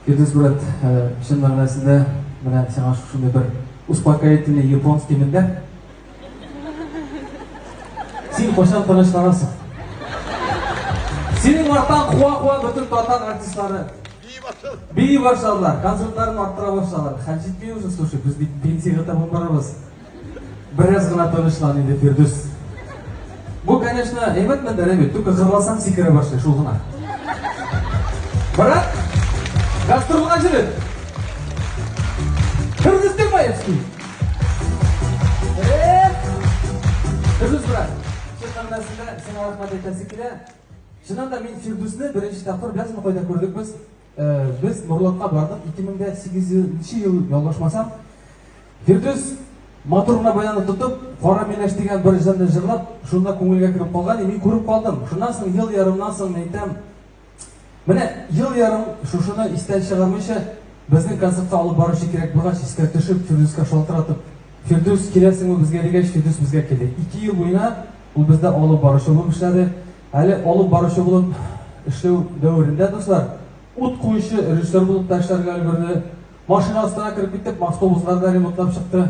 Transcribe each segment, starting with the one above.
Фирдүс брат, чын мәгънәсендә менә сиңа шушындый бер успокоительный японский мендәр. Син кайчан тынычланасың? Синең арттан куа-куа бөтен татар артистлары бии башладылар, концертларын арттыра башладылар. Хәл җитми уже, слушай, без бит пенсиягә табан барабыз. Бераз гына тынычлан инде, Фирдүс. Бу, конечно, әйбәт мендәр, әйбәт. Только гырласаң сикерә башлый, шул гына. Брат, гастрольгә җөрет. Фирдүс Тимаевский. Эх! Фирдүс брат, чын мәгънәсендә сиңа рәхмәт әйтәсе килә. Чыннан да мин Фирдүсне беренче тапкыр беләсеңме кайда күрдек без? Без Нурлатка бардык 2008 ел ялгышмасам. Фирдүс матур гына баянны тотып, Кара миләш дигән бер җырны җырлап, шунда күңелгә кереп калган, мин күреп калдым. Шуннан соң ел ярымнан соң мин әйтәм, менә ел ярым шушыны истән чыгармыйча, безнең концертка алып баручы кирәк булгач, искә төшеп, Фирдүскә шалтыратып, Фирдүс, киләсеңме безгә дигәч, Фирдүс безгә килде. 2 ел буена ул бездә алып баручы булып эшләде. Әле алып баручы булып эшләү дәверендә, дуслар, ут куючы режиссер булып та эшләргә өлгерде. Машина астына кереп китеп, автобуслар да ремонтлап чыкты.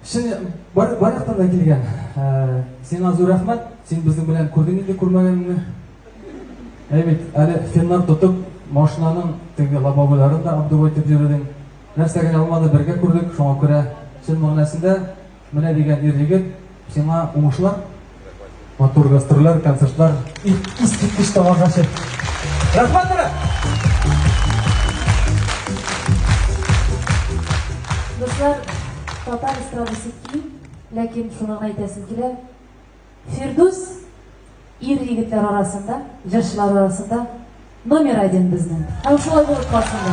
Чын бар, бар яктан да килгән. Ә, сиңа зур рәхмәт. Син безнең белән күрдең инде күрмәгәнеңне. Әй бит, әле феннар тотып, машинаның теге лобовойларын да обдувать итеп йөрдең. Нәрсә генә булмады, бергә күрдек. Шуңа күрә чын мәгънәсендә менә дигән ир-егет, сиңа уңышлар. Матур гастрольләр, концертлар, искиткеч тамашачы. Рәхмәт, брат! Дуслар, татар эстрадасы киң, ләкин шуны гына әйтәсем килә. Фирдүс ир егетләр арасында, җырчылар арасында номер один безнең. Һәм шулай булып калсын да.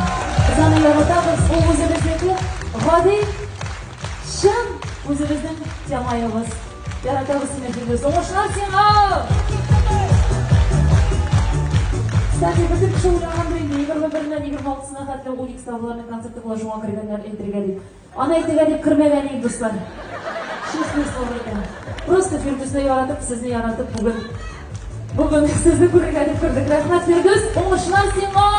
Без аны яратабыз, ул үзебезнеке, гади, чын үзебезнең Тямаебыз. Яратабыз сине, Фирдүс. Уңышлар сиңа! Кстати, бөтен кеше уйлагандыр инде, 21-ннән 26-сына хәтле Уникс табыларның концерты була, шуңа кергәннәр әйтергә дип. Аны әйтергә дип кермәгән идек, дуслар. Честное слово әйтәм. Просто Фирдүсне яратып, сезне яратып бүген бүген сезне күрергә дип кердек. Рәхмәт, Фирдүс, уңышлар сиңа!